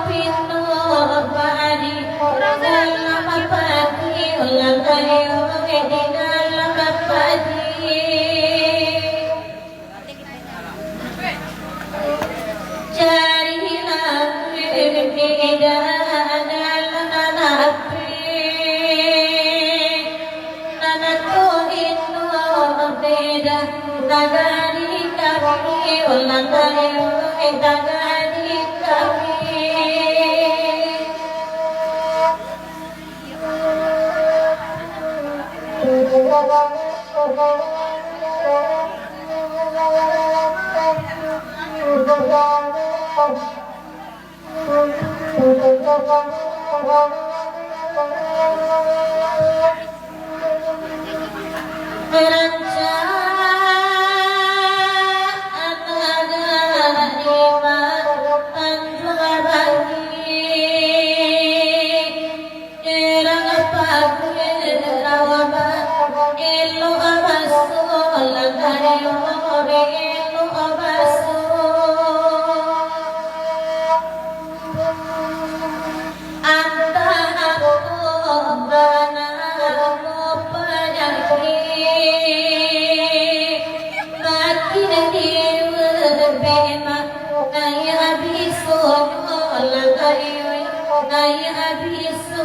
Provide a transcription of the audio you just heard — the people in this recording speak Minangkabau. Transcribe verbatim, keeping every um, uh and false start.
Pintu padi, dalam padi, ulang kayu di dalam padi. Carilah beda dalam api. Nan tu indak beda, tagadi kami, ulang kayu, tagadi kami. Rancak anak gadih Tanjung Bangih. Erang paguih rawa ba-, elok basuo, langkah elok, elok basuo. Antah apo bana apo panyakik, makin diuah bemak, naiak biso, langkah elok, naiak biso.